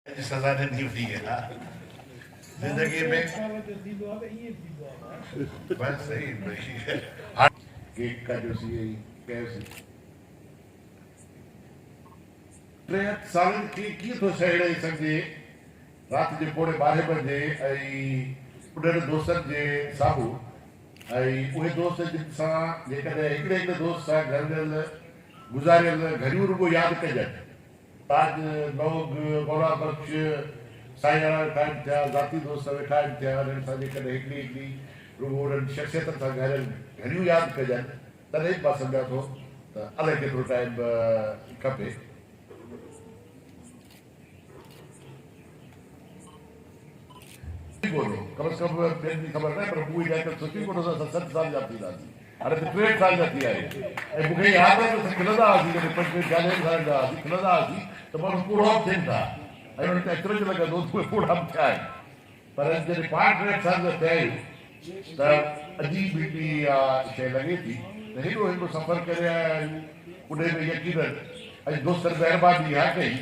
اڄ سزا ڏني وئي آ زندگي ۾. بس صحيح هاڻ. ڪيڪ ڪاٽيوسين ۽ ڪيوسين. 63 سالن کي ڪيئن ٿو سهيڙي سگهجي؟ رات جي پوڻي ٻارهين بجي ۽ انهن دوستن جي سامهون ۽ اهي دوست جن سان جيڪڏهن هڪڙي هڪڙي دوست سان گهريل گذاريل گهڙيون رڳو ياد ڪجن تاج لوگ، مولا بخش، سائين وارا ويٺا آهن ٿيا، ذاتي دوست ويٺا آهن ٿيا، انهن سان جيڪڏهن هڪڙي هڪڙي رڳو انهن شخصيتن سان گهاريل گهڙيون ياد ڪجن، تڏهن به مان سمجهان ٿو ته الائي ڪيترو ٽائيم کپي. ڪونه هو. ڪم از ڪم ٻين جي خبر ناهي پر مون اها ڄاتل سوچي ڪونه هو ته اسان 60 سال جا به ٿينداسين. هاڻي ته 63 سال جا ٿي آيا آهيون ۽ مون کي ياد آهي ته اسان کلندا هئاسين جڏهن پنجويهن چاليهن سالن جا هئاسين کلندا هئاسين ته ماڻهو پوڙها به ٿين ٿا ۽ انهن تي اچرج لڳندو هو ته اهي پوڙها به ٿيا آهن پر جڏهن پاڻ 63 سال جا ٿيا آهيون ته عجيب هڪڙي اها شيء لڳي ٿي ته هيڏو هيڏو سفر ڪري آيا آهيون انهي ۾ يقينن اڄ دوستن مهرباني اها ڪئي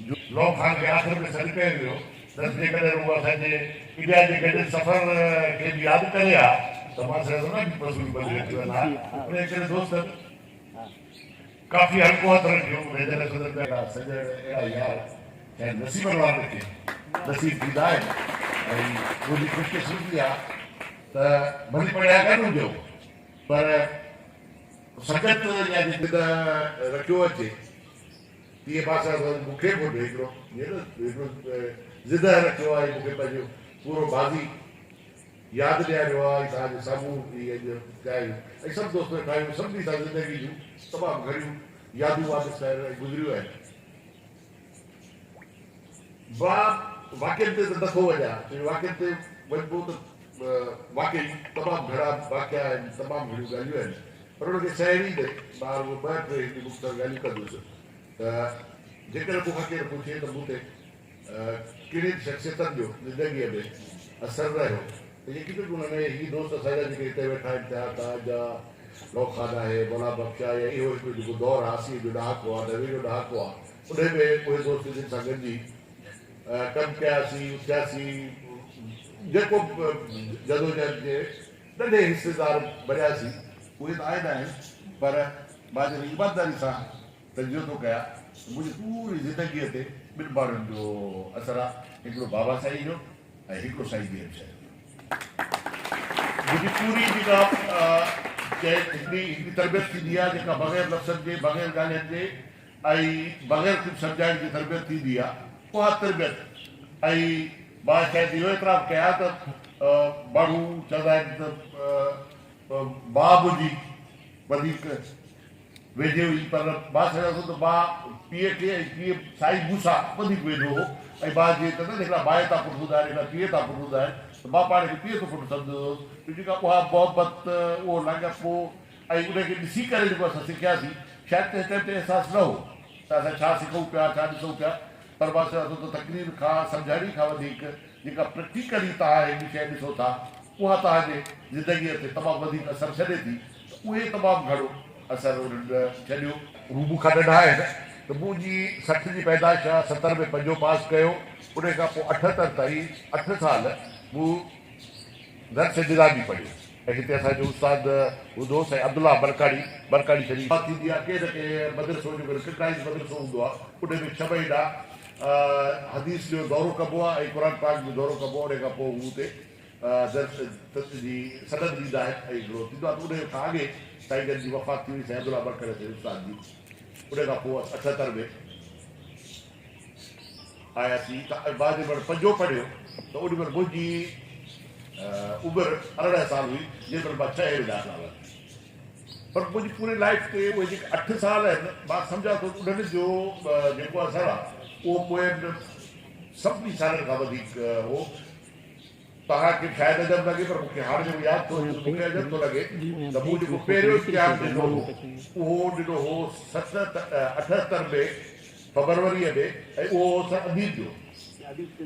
جو لو خان کي آخر ۾ سڏ ڪيو ويو نه ته جيڪڏهن رڳو اسان جي انڊيا جي گڏيل سفر کي به ياد ڪري ها ته مان سمجهان ٿو نه به فضول بدلي ٿي وڃن ها. انهيء ڪري دوستن ڪافي هلڪو هٿ رکيو. انهيء جڏهن سندن اهڙا سڄڻ اهڙا يار شايد نصيبن وارن کي نصيب ٿيندا آهن ۽ منهنجي خوش قسمتي آهي ته ڀلي پڙهيا گڏ هجون پر سنگت يا جيڪي رکيو اچي تيئن بادشاهه سائين مون کي به هڪڙو جيئن نه هڪڙو زده رکيو آهي مون کي پنهنجو پورو ماضي ياد ڏياريو آهي ۽ توهان جي سامهون هي اڄ ٿيا آهيون ۽ سڀ دوست ويٺا آهيون سڀني سان زندگي جون تمام گهڻيون يادون وابسته آهن ۽ گذريون آهن. مان واقعن تي ته نٿو وڃان ڇو جو واقعن تي وڃبو ته واقعي تمام گهڻا واقعا آهن تمام گهڻيون ڳالهيون آهن پر ان کي سهيڙيندي مان رڳو ٻه ٽي هڪڙي مختصر ڳالهيون ڪندس ته جيڪڏهن مون کان ڪير پڇي ته مون تي ڪهڙين شخصيتن جو زندگيء ۾ اثر رهيو ته يقينن ان ۾ هي دوست اسان جا جيڪي هتي ويٺا آهن ٿيا تاج آ، لوخان آهي، مولا بخش آهي يا اهو هڪڙو جيڪو دور آ اسيء جو ڏهاڪو آ، نوي جو ڏهاڪو آ انهي ۾ اهي دوست جن سان گڏجي ڪم ڪياسين، اٿياسين، جيڪو به جدوجهد جي ننڍي حصيدار بڻياسين اهي ته آهن آهن پر مان جڏهن ايمانداري سان تجزيو ٿو ڪيان ته منهنجي پوري زندگيء تي ٻن ماڻهن جو اثر آهي، هڪڙو بابا سائين جو ۽ هڪڙو سائين جي ايم سيد جو. منهنجي پوري جيڪا هڪڙي هڪڙي تربيت ٿيندي آهي جيڪا بغير لفظن جي، بغير ڳالهين جي ۽ بغير ڪجهه سمجهائڻ جي تربيت ٿيندي آهي اها تربيت ۽ مان شايد اهو اعتراف ڪيان ته ماڻهو چوندا آهن ته ماء منهنجي وڌيڪ ويجهي هئي پر مان سمجهان ٿو ته ماء پيء کي ۽ پيء سائين مون سان وڌيڪ ويجهو هو ۽ مان جيئن چوندا آهن هڪڙا ماء تان پٽ هوندا آهن هڪڙا پيء تان پٽ هوندا آهن ته مان پاڻ کي پيء تان پٽ سمجهندو هوس ڇو جيڪا اها محبت اهو لاڳاپو ۽ ان کي ڏسي ڪري جيڪو اسان سکياسين شايد تنهن ٽائيم تي احساس نه هو ته اسان ڇا سکون پيا ڇا ڏسون پيا پر مان سمجهان ٿو ته تقرير کان سمجهاڻي کان وڌيڪ جيڪا پريڪٽيڪلي توهان هڪ شيء ڏسو ٿا اها توهان جي زندگيء تي تمام وڌيڪ اثر ڇڏي ٿي ته اهي تمام گهڻو اثر انهن ڇڏيو. هو مون کان ننڍا آهن ته منهنجي 60 جي پيدائش آهي، 70 ۾ پنجون پاس ڪيو، ان کان پوء 78 تائين اٺ سال مون درس نظامي پڙهيو ۽ هتي اسان جو استاد هوندو هو سائين عبدالله برڪاڻي، برڪاڻي شريف. ٿيندي آهي ڪنهن نه ڪنهن مدرسو جيڪو رڪگنائيز مدرسو هوندو آهي ان ۾ ڇهه مهينا حديث جو دورو ڪبو آهي ۽ قرآن پاڪ جو دورو ڪبو آهي ان کان پوء هو اتي درس جي سند ڏيندا آهن ۽ هڪڙو ٿيندو آهي ته ان کان اڳي سائين جن جي وفات ٿي وئي سائين عبدالله برڪاڻي اسان جي استاد جي ان کان پوء 78 ۾ آياسين ته مان جنهن مهل پنجون پڙهيو ته اوڏي مهل منهنجي عمر 18 سال هئي جنهن مهل مان ڇهين ۾ داخلا ورتي پر منهنجي پوري لائيف تي اهي جيڪي اٺ سال آهن مان سمجهان ٿو ته انهن جو جيڪو اثر آهي اهو پوين سڀني سالن کان وڌيڪ هو. توهان کي شايد عجب لڳي پر مون کي هاڻ جيڪو ياد ٿو اچي مون کي عجب ٿو لڳي ته مون جيڪو پهريون امتحان ڏنو هو اهو ڏنو هو 78 ۾ فبروريء ۾ ۽ اهو هو سر اديب جو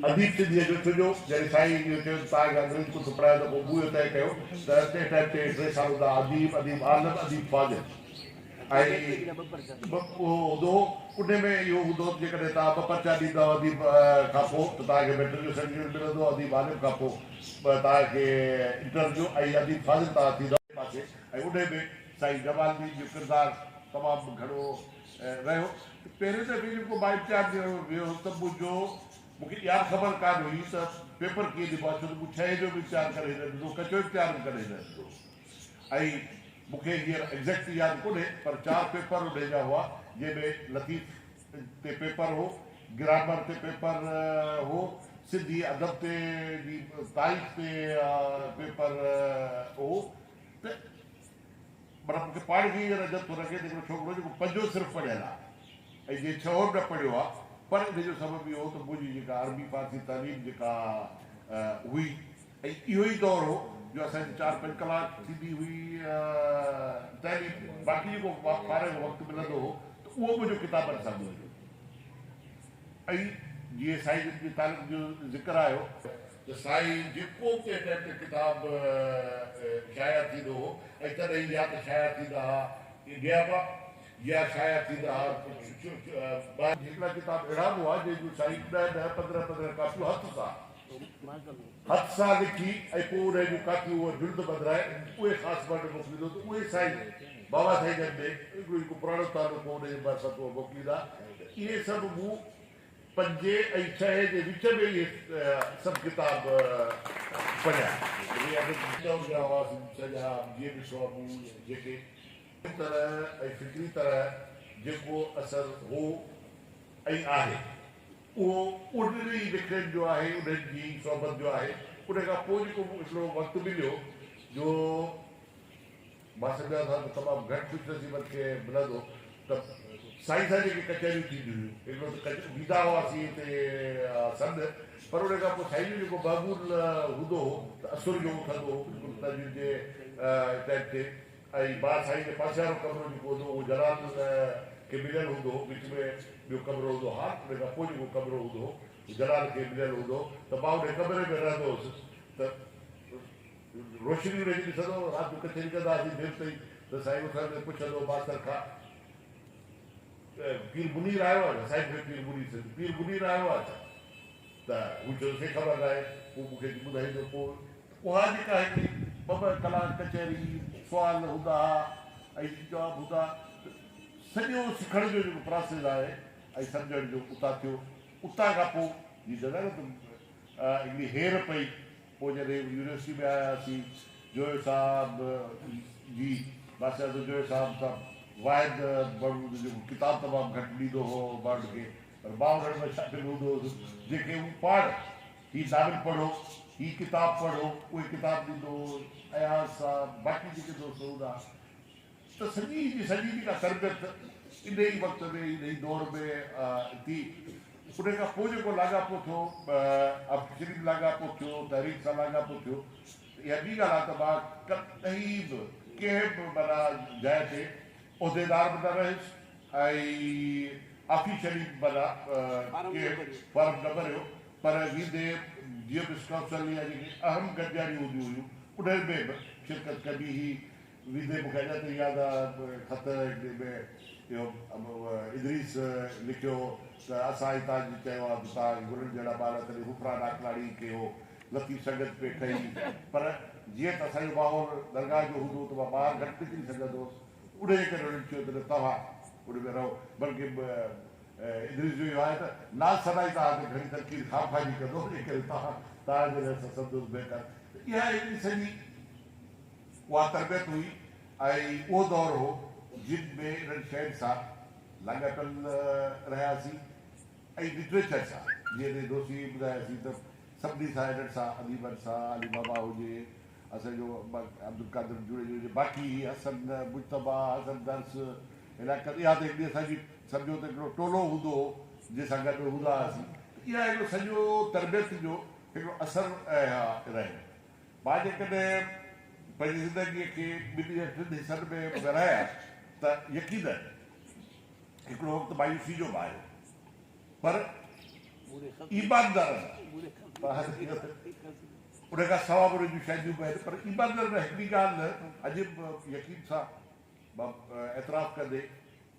اديب سنڌيء جو ڇو جو جڏهن سائين اهو چيو ته توهان کي انگريزي ڪونه ٿو پڙهايان ته پوء مون اهو طئي ڪيو ته تنهن ٽائيم تي ٽي سال هوندا اديب، اديب عالم، اديب فاضل. ۽ اهو هوندو هو. انهي ۾ اهو هوندو هو ته جيڪڏهن توهان ٻه پرچا ڏيندا هئا اديب کان پوء ته توهان کي مئٽرڪ جو سرٽيفڪيٽ ملندو هو، اديب عالم کان پوء توهان کي انٽر جو ۽ اديب فاضل توهان ٿيندا. پاسي ۽ انهي ۾ سائين جمال الدين جو ڪردار تمام گهڻو رهيو. پهرين دفعي جيڪو مان امتحان ڏيڻ ويو هوس ته منهنجو مون کي اها به خبر ڪانه هئي ته پيپر ڪيئن ڏبو آهي ڇو ته مون ڇهين جو به امتحان ڪڏهن نه ڏنو، ڪچو امتحان به ڪڏهن نه ڏنو. ۽ مون کي هينئر ايگزيڪٽ ياد ڪونهي پر چار پيپر انهي جا هئا جنهن ۾ لطيف تي پيپر هو، گرامر تي پيپر هو، سنڌي ادب تي جي تاريخ تي پيپر هو ته معنيٰ مون کي پاڻ کي هينئر عجب ٿو لڳي ته هڪڙو ڇوڪرو جيڪو پنجون صرف پڙهيل آهي ۽ جنهن ڇهون به نه پڙهيو آهي پر انهي جو سبب اهو هو ته منهنجي جيڪا عربي فارسي تعليم جيڪا هئي ۽ اهو ئي دور هو جو اسان جي چار پنج ڪلاڪ ٿيندي هئي تعليم، باقي جيڪو فارغ وقت ملندو هو ته اهو منهنجو ڪتابن سان گذريو. ۽ جيئن سائين جن جي تعلق جو ذڪر آيو، ته سائين جيڪو به ڪنهن ٽائيم تي ڪتاب شايع ٿيندو هو ۽ تڏهن يا ته شايع ٿيندا ها انڊيا مان يا شايع ٿيندا ها ٻاهر. هڪڙا ڪتاب اهڙا به هئا جنهن جون سائين ڏهه ڏهه پندرهن پندرهن ڪاپيون هٿ سان هٿ سان لکي ۽ پوء انهيء جون ڪاپيون اهي جلد بدرائي اهي خاص ماڻهن ڏي موڪليندو ته اهي سائين بابا سائين جن ڏي هڪڙو جيڪو پراڻو تعلق هو انهيء جي معرفت اهي موڪليندا ته اهي سڀ مون پنجين ۽ ڇهين جي وچ ۾ اهي سڀ ڪتاب پڙهيا. اهي ادب دور جا هئاسين سڄا جيئن ڏٺو آهي مون جيڪي. طرح ۽ فڪري طرح جيڪو اثر هو ۽ آهي. اهو انهن ئي لکڻين جو آهي، انهن جي ئي صحبت جو آهي. ان کان پوء جيڪو مون هڪڙو وقت مليو جو مان سمجهان ٿو ته تمام گهٽ خوش نصيبن کي ملندو ته سائين سان جيڪي ڪچهريون ٿينديون هيون، هڪڙو ته ويندا هئاسين اتي سڏ، پر ان کان پوء سائين جو جيڪو معمول هوندو هو ته اسر جو اٿندو هو بلڪل تهجد جي ٽائيم تي ۽ مان سائين جي پاسي وارو ڪمرو جيڪو هوندو هو اهو جلال کي مليل هوندو هو، وچ ۾ ٻيو ڪمرو هوندو هو هال، ان کان پوء جيڪو ڪمرو هوندو هو اهو جلال کي مليل هوندو هو ته مان انهي ڪمري ۾ رهندو هوس ته روشني انهي جي ڏسندو هوس، رات جو ڪچهري ڪندا هئاسين دير تائين ته سائين اٿندي پڇندو هو ماستر کان ته پير منير آيو آهي ڇا؟ سائين مون کي پير منير سڏيندو، پير منير آيو آهي ڇا؟ ته هو چيو کي خبر ناهي، پوء مون کي اچي ٻڌائيندو. پوء اها جيڪا هڪڙي ٻه ٻه ڪلاڪ ڪچهري، سوال هوندا ها ۽ جواب هوندا ها ته سڄو سکڻ جو جيڪو پراسيس آهي ۽ سمجهڻ جو اتان ٿيو. اتان کان پوء جيئن چوندا آهن نه ته هڪڙي هير پئي. پوء جڏهن يونيورسٽي ۾ آياسين، جويو صاحب جي بادشاهه ته جويو صاحب سان واحد ماڻهو جيڪو ڪتاب تمام گهٽ ڏيندو هو ماڻهن کي، پر مان انهن ۾ شامل هوندو هوس، جيڪي هو پاڻ هي ناول پڙهو، هي ڪتاب پڙهو، اهي ڪتاب ڏيندو هو، اياز صاحب، باقي جيڪي دوست هوندا ها ته سڄي جي سڄي جيڪا تربيت انهي وقت ۾ انهي دور ۾ ٿي، ان کان پوء جيڪو لاڳاپو ٿيو، آفيسري به لاڳاپو ٿيو، تحريڪ سان لاڳاپو ٿيو، ته اها ٻي ڳالهه آهي ته مان ڪڏهن به ڪنهن به معنيٰ جاء تي عهديدار به نه رهيس ۽ آفيشلي به معنيٰ ڪنهن فارم نه ڀريو پر ويندي جيئن به ڪائونسل يا جيڪي اهم گڏجاڻيون هونديون هيون انهن ۾ به شرڪت ڪبي هئي. ويندي مون کي اڃا تائين ياد آهي خط هڪڙي ۾ اهو ادريس لکيو هو ته اسان هتان جي چيو آهي ته توهان گلن جهڙا ٻار تڏهن حفران آڪلاڻي کي هو لطيف سنگت پئي ٺهي پر جيئن ته اسان جو ماحول درگاهه جو هوندو هو ته مان ٻاهر گهٽ نڪري سگهندو هوس انهيء جي ڪري هنن چيو ته نه توهان ان ۾ رهو بلڪه ادريس جو اهو آهي ته ناز ثنائي توهان تي گهڻي تنقيد خامخواه جي ڪندو ان ڪري توهان توهان جي لاء اسان سمجهون ته بهتر ته اها هڪڙي سڄي اها تربيت هئي ۽ اهو دور هو جن ۾ انهن شين سان لاڳاپيل رهياسين ۽ لٽريچر سان جيئن ته دوستي ٻڌاياسين ته سڀني سان انهن سان اديبن سان علي بابا هجي اسان جو عبدالقادر جوڻيجو هجي باقي هي حسن مجتبيٰ حسن درس علاقن اها ته هڪڙي اسان جي سمجهو ته هڪڙو ٽولو هوندو هو جنهن سان گڏ هوندا هئاسين ته اها هڪڙو سڄو تربيت جو هڪڙو اثر رهيو. مان جيڪڏهن پنهنجي زندگيء کي ٻن يا ٽن حصن ۾ ورهايان ته يقيناً هڪڙو وقت مايوسي جو به آيو پر ايماندارانه ان کان سوا به ان جون شاهديون به آهن پر ايماندارانه هڪڙي ڳالهه اڄ به يقين سان. مان اعتراف ڪندي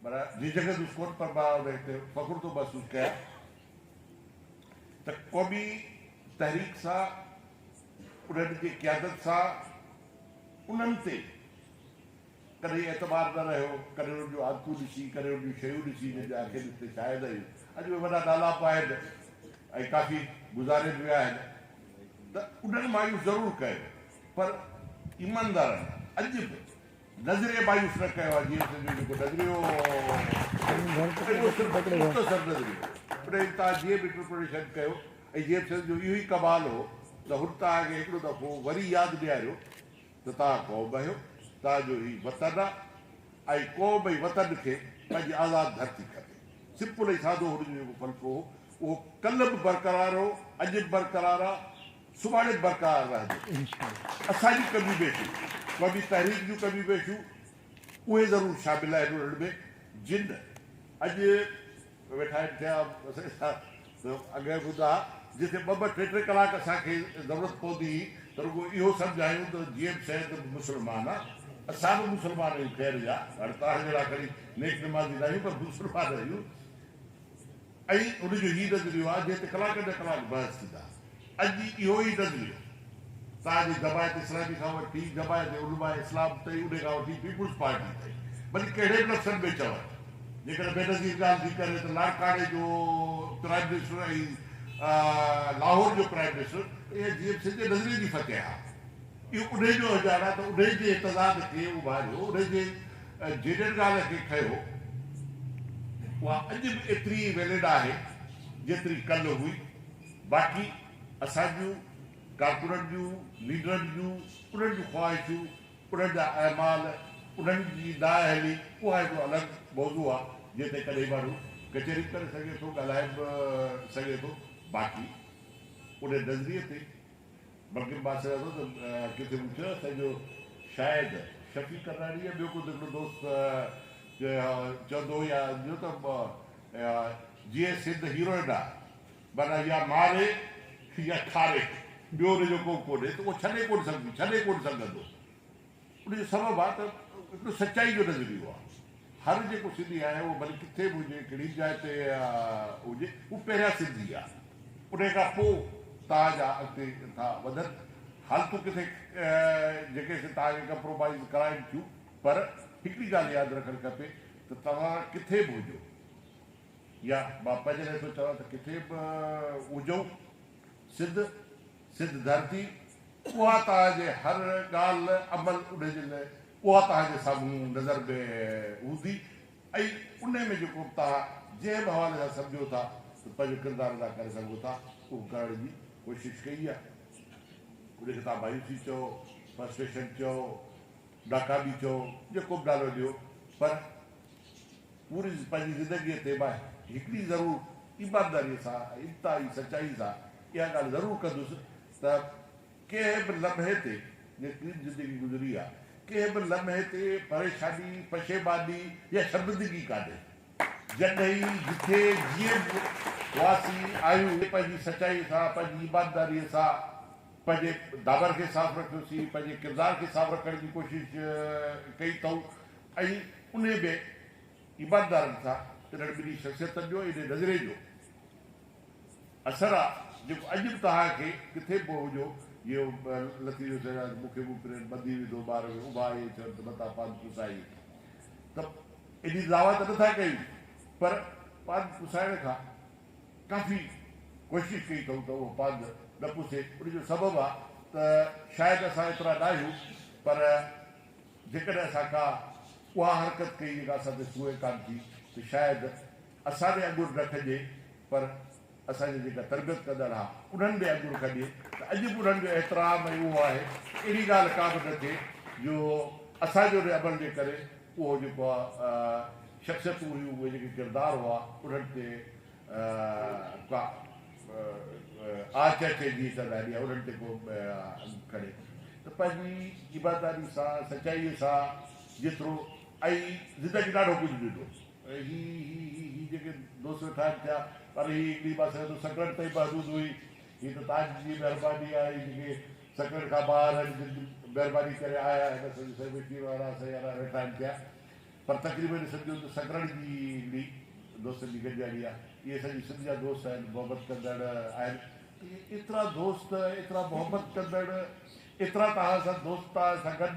معنيٰ جهجهڪندس ڪونه پر مان ان تي فخر ٿو محسوس ڪيان ته قومي تحريڪ سان انهن جي قيادت سان انهن تي ڪڏهن اعتبار نه رهيو، ڪڏهن انهن جون عادتون ڏسي، ڪڏهن انهن جون شيون ڏسي جن جا اکين تي شاهد آهيون. اڄ اهي وڏا نالا به آهن ۽ ڪافي گذاري به ويا آهن ته انهن مايوس ضرور ڪيو پر ايماندارن اڄ به نظريي مايوس نه ڪيو آهي. جيئن سنڌ جو جيڪو نظريو اهو صرف مختصر نظريو ان جي توهان جيئن به انٽرپريٽيشن ڪيو ۽ جيئن سنڌ جو اهو ئي ڪمال هو ته هن توهان کي هڪڙو دفعو وري ياد ڏياريو ته توهان قوم آهيو، توهان جو هي وطن آ ۽ قوم ۽ وطن کي پنهنجي آزاد ڌرتي کپي. سمپل ۽ سادو هن جو جيڪو فلسفو هو، اهو ڪلهه به برقرار هو، اڄ به برقرار آ، سڀاڻي به برقرار رهندو. اسان جون ڪميون بيشيون، قومي تحريڪ جون ڪميون بيشيون، اهي ضرور شامل آهن انهن ۾، جن اڄ ويٺا آهن ٿيا اڳ ٻڌا جتي ٻه ٻه ٽي ٽي ڪلاڪ اسان کي ضرورت پوندي هئي ته رڳو اهو سمجهايون ته جي ايم سيد به مسلمان آ اسان به مسلمان آهيون خير جا هاڻي توهان جهڙا کڻي نيڪ نمازي نه آهيون پر مسلمان آهيون ۽ ان جو هي نظريو آ جنهن تي ڪلاڪن جا ڪلاڪ بحث ٿيندا اڄ اهو ئي نظريو توهان جي جماعت اسلامي کان وٺي جماعت علماء اسلام تائين انهي کان وٺي پيپلز پارٽي تائين ڀلي ڪهڙي به لفظن ۾ چون جيڪڏهن بينظير ڳالهه ٿي ڪري ته لاڙڪاڻي جو پرائم منسٽر ۽ لاهور جو پرائم منسٽر ته اها جي ايم سيد جي نظريي جي فتح آهي اهو انهي جو اهڃاڻ آهي ته انهي جي تضاد کي اڀاريو انهي جي جينين ڳالهه کي کنيو اها اڄ به ايتري ئي ويلڊ آهي جيتري ڪلهه هئي باقي اسان جون ڪارڪنن جون، ليڊرن جون، انهن جون خواهشون، انهن جا اعمال، انهن جي نااهلي، اها هڪڙو الڳ موضوع آهي، جنهن تي ڪڏهن ماڻهو ڪچهري به ڪري سگهي ٿو، ڳالهائي به سگهي ٿو، باقي ان نظريي تي بلڪه مان سمجهان ٿو ته ڪٿي مون چيو اسان جو شايد شفيع ڪرناڻي يا ٻيو ڪو هڪڙو دوست چوندو هو يا ته جيئي سنڌ هيروئن آهي. معنيٰ يا ماري يا کاري، ٻيو ان جو ڪو ڪونهي ته اهو ڇڏي ڪونه سگهبي، ڇڏي ڪونه سگهندو. ان جو سبب آهي ته هڪڙو سچائي جو نظريو آهي. هر جيڪو سنڌي آهي اهو ڀلي ڪٿي به هجي، ڪهڙي به جاء تي هجي، هو پهريان سنڌي آهي. ان کان پوء توهان جا اڳتي ٿا وڌن. حالتون ڪٿي جيڪي سي توهان کي ڪمپرومائيز ڪرائين ٿيون، پر هڪڙي ڳالهه ياد رکڻ کپي ته توهان ڪٿي به هجو، يا مان پنهنجي لاء ٿو چوان ته ڪٿي به هجون، سنڌ، سنڌ ڌرتي، اها توهان جي هر ڳالهه، عمل انهي جي لاء اها توهان جي سامهون نظر ۾ هوندي ۽ انهي ۾ جيڪو به توهان جنهن به حوالي سان سمجهو ٿا ته پنهنجو ڪردار ادا ڪري سگهو ٿا، اهو ڪرڻ جي ڪوشش ڪئي آهي. ان کي توهان مايوسي چئو، فرسٽريشن چئو، ناڪامي چئو، جيڪو به نالو ڏيو پر پوري پنهنجي زندگيء تي مان هڪڙي ضرور ايمانداريء سان ۽ انتهائي سچائي سان اها ڳالهه ضرور ڪندس ته ڪنهن به لمحي تي جيتري به زندگي گذري آ، ڪنهن به لمحي تي پريشاني، پشيماني يا شرمندگي ڪانهي. جڏهن، جٿي، جيئن به هئاسين، آهيون، پنهنجي سچائيء سان، پنهنجي ايمانداريء سان پنهنجي دامن کي صاف رکيوسين، پنهنجي ڪردار کي صاف رکڻ جي ڪوشش ڪئي اٿئون ۽ انهي ۾ ايماندارن سان انهن ٻنهي شخصيتن جو ۽ انهي نظريي جو اثر آ جيڪو اڄ به توهان کي ڪٿي به هجو جيئن لطيف جو چيو آهي ته مون کي مون پرين ٻڌي وڌو ٻار ۾ اڀا اهي چون ته متان پاند پسائي ته ايڏي دعويٰ ته نٿا ڪيون پر پاند پسائڻ کان ڪافي ڪوشش ڪئي اٿئون ته اهو پاند نه پسي ان جو سبب آ ته شايد اسان ايترا ناهيون پر جيڪڏهن اسان ڪا اها حرڪت ڪئي جيڪا اسان تي سونهين ڪانه ٿي ته شايد اسان ڏي اڱر نه کڄي پر اسان جا جيڪا تربيت ڪندڙ ها انهن ڏي اڱر کڄي ته اڄ به انهن جو احترام ۽ اهو آهي ته اهڙي ڳالهه ڪا به نه ٿئي جو اسان جي ان عمل جي ڪري اهو جيڪو شخصيتون هيون اهي جيڪي ڪردار هئا انهن تي ڪا آچ اچي جيئن چوندا آهن يا انهن تي ڪو انگ کڻي ته پنهنجي ايمانداري سان سچائي سان جيترو ۽ زندگي ڏاڍو ڪجهه ڏنو هي هي هي هي جيڪي دوست ويٺا آهن ٿيا پر هي هڪڙي پاسي ته سڪرنڊ تائين محدود هئي هي ته تاج جي مهرباني آهي جيڪي سڪرنڊ کان ٻاهر آهن جن مهرباني ڪري آيا آهن اسان جي سائين بشير وارا سائين وارا ويٺا آهن ٿيا. پر تقريبن سمجهو ته سڪرنڊ جي هڪڙي دوستن جي گڏجاڻي آهي. اهي سڄي سنڌ جا دوست آهن، محبت ڪندڙ آهن. ته اهي ايترا دوست، ايترا محبت ڪندڙ، ايترا توهان سان دوست توهان سان گڏ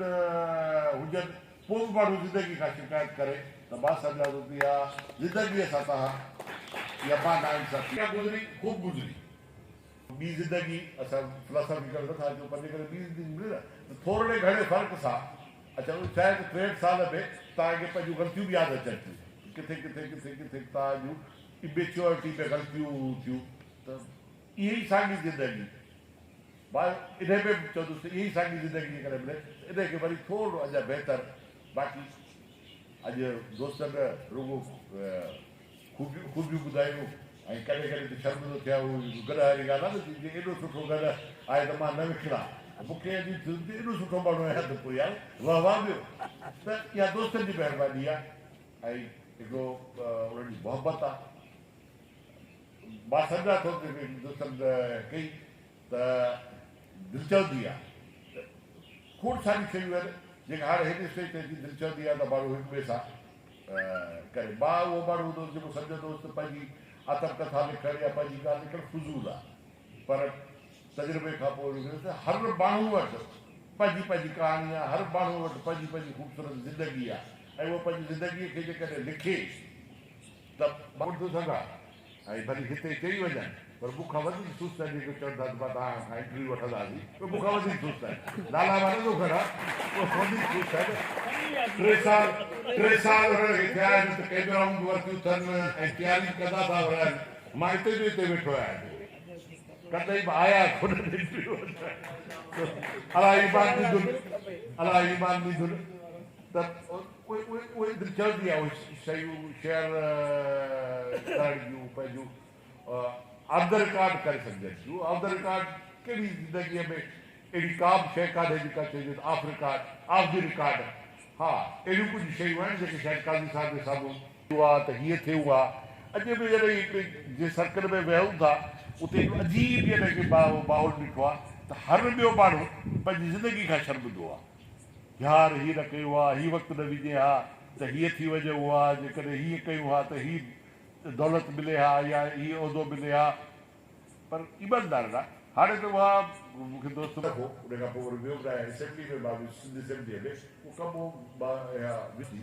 هجن، پوء به ماڻهو زندگي کان شڪايت ڪري ته مان سمجهان ٿو ته اها زندگيء سان توهان اها مان ناانصافي آهي. گذري، خوب گذري. ٻي زندگي اسان فلاسافيڪل نٿا اچون پر جيڪڏهن ٻي زندگي ملي نه ته ٿورڙي گهڻي فرق سان اڇا اهو ڇاهي ته 63 سال ۾ توهان کي پنهنجون غلطيون به ياد اچن ٿيون ته ڪٿي ڪٿي ڪٿي ڪٿي توهان جون اميچوئرٽي ۾ غلطيون ٿيون ته اهي ئي ساڳي زندگي مان انهي ۾ به چوندس ته اهي ئي ساڳي زندگي جيڪڏهن ملي ته انهي کي وري ٿورڙو اڃا بهتر باقي اڄ دوستن رڳو خوبيون خوبيون ٻڌايون ۽ ڪڏهن ڪڏهن ته شرمندو ٿيان اهو گڏهه واري ڳالهه آهي نه جي ايڏو سٺو گڏهه آهي ته مان نه وڪڻان مون کي عجيب ٿيو ته ايڏو سٺو ماڻهو آهيان ته پوء يار واهه واهه ٻيو ته اها دوستن جي مهرباني آهي ۽ هڪڙو انهن جي محبت آهي مان سمجهان ٿو ته دوستن ڪئي ته دل چوندي آهي ته کوڙ ساريون شيون آهن جيڪي هاڻي هن اسٽيج تي اچي دل چوندي آهي ته ماڻهو هڪ ٻئي سان ڪري. مان اهو ماڻهو هوندو هوس جيڪو سمجهندو هوس ته پنهنجي آتم ڪٿا لکڻ يا پنهنجي ڳالهه لکڻ فضول آهي پر تجربي کان پوء لکيس ته هر ماڻهو وٽ پنهنجي پنهنجي ڪهاڻي آهي، هر ماڻهو وٽ پنهنجي پنهنجي خوبصورت زندگي آهي ۽ اهو پنهنجي زندگيء کي جيڪڏهن لکي ته مان ڪونه ٿو سگهان ۽ ڀلي هتي چئي وڃن پر مون کان وڌيڪ سست آهن جيڪي چون ٿا ته مان توهان کان انٽرويو وٺنداسين اهي مون کان وڌيڪ سست آهن نالا مان نٿو کڻان اهي وڌيڪ سست آهن 3 سال 3 سال انهن کي ٿيا آهن ته ڪئميرائون به ورتيون اٿن ۽ تياري به ڪندا ٿا رهن مان هتي جو هتي ويٺو آهيان ڪڏهن به آيا ڪونه انٽرويو وٺڻ الله ايمان ڏيندن الله ايمان ڏيندن ته اهي اهي اهي دل چوندي آهي اهي شيون شيئر ڪرڻ جون پنهنجون آف the record ڪري سگهجن ٿيون. آف the record ڪهڙي زندگيء ۾ اهڙي ڪا به شيء ڪانهي جيڪا چئجي ته off record, off the record. ها اهڙيون ڪجهه شيون آهن جيڪي شايد قاضي صاحب جي سامهون. ٿيو آ ته هيئن ٿيو آ. اڄ به جڏهن هڪڙي جنهن سرڪل ۾ ويهون ٿا اتي هڪڙو عجيب يعني ڪي ماحول ڏٺو آ ته هر ٻيو ماڻهو پنهنجي زندگي کان شرمندو آ. يار هي نه ڪيو ها، هي وقت نه وڃي ها ته هيئن ٿي وڃي ها، جيڪڏهن هيئن ڪيون ها ته هي دولت ملي ها يا هي عهدو ملي ها. پر ايماندار نه. هاڻي ته اها مون کي دوست. دفعو ان کان پوء وري ويو به ناهيان اسيمبلي ۾ مان ويس سنڌ اسيمبليء ۾ ڪو ڪم هو مان اها وڌي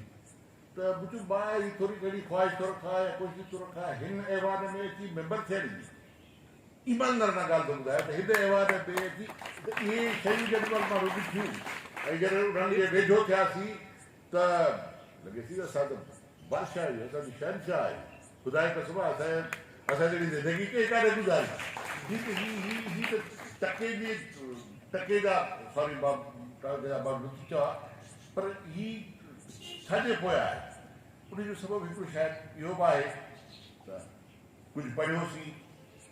ته مون چيو مان هي ٿوري گهڻي خواهش ٿو رکان يا ڪوشش ٿو رکان هن ايوان ۾ اچي ميمبر ٿيڻ جي. ايماندارانه ڳالهه ٿو ٻڌايان ته هن ايوان ۾ اچي ته اهي شيون جيڏي مهل ماڻهو ڏٺيون ۽ جڏهن انهن جي ويجهو ٿياسين ته لڳيسين ته اسان ته بادشاهه آهيون، اسان ته شهنشاهه آهيون، خدا جي قسم آهي اسان اسان جهڙي زندگي ڪنهن ڪانه گذاري. هي ته هي هي هي ته ٽڪي جي ٽڪي جا سوري مان ٽڪي جا ماڻهو نٿي چوان پر هي ڇا جي پويان آهي؟ ان جو سبب هڪڙو شايد اهو به آهي ته ڪجهه پڙهيوسين،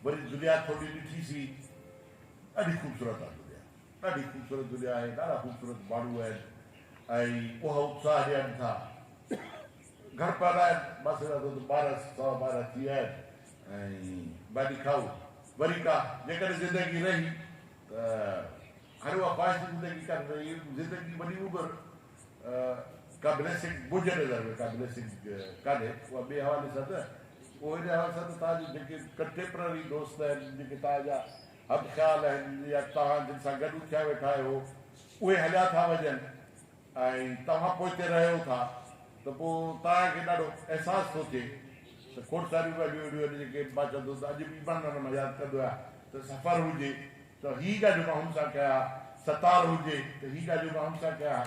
وري دنيا ٿوري ڏٺيسين، ڏاڍي خوبصورت آهي دنيا، ڏاڍي خوبصورت دنيا آهي، ڏاڍا خوبصورت ماڻهو آهن ۽ اها اتساهه ڏين ٿا. گهر پهتا آهن، مان سمجهان ٿو ته 12 سوا 12 ٿي ويا آهن ۽ ماني کائون وري ڪا جيڪڏهن زندگي رهي ته هاڻي اها خواهش جي زندگي ڪانه رهي، زندگي وڏي عمر ڪا بليسنگ منهنجي نظر ۾ ڪا بليسنگ ڪانهي، اها ٻئي حوالي سان نه، اهو ان حوالي سان ته توهان جا جيڪي ڪنٽيمپرري دوست آهن، جيڪي توهان جا هم خيال آهن يا توهان جن سان گڏ اٿيا ويٺا آهيو، اهي هليا ٿا وڃن ۽ توهان پوئتي رهيو ٿا ته پوء توهان کي ڏاڍو احساس ٿو ٿئي ته کوڙ ساريون ڳالهيون اهڙيون آهن جيڪي مان چوندو ته اڄ به ايمانداري مان ياد ڪندو آهيان ته سفر هجي ته هي ڳالهيون مان هن سان ڪيا ها، ستار هجي ته هي ڳالهيون مان هن سان ڪيا ها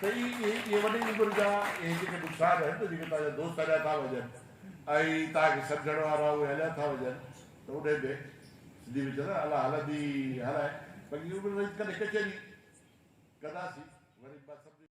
ته اهي اهي وڏي عمر جا اهي جيڪي نقصان آهن ته جيڪي توهان جا دوست هليا ٿا وڃن ۽ توهان کي سمجهڻ وارا اهي هليا ٿا وڃن ته انهي ۾ سنڌي ۾ چوندا آهن الله هلندي هلائي باقي عمر رهي ڪڏهن ڪچهري ڪنداسين وري مان سمجهي.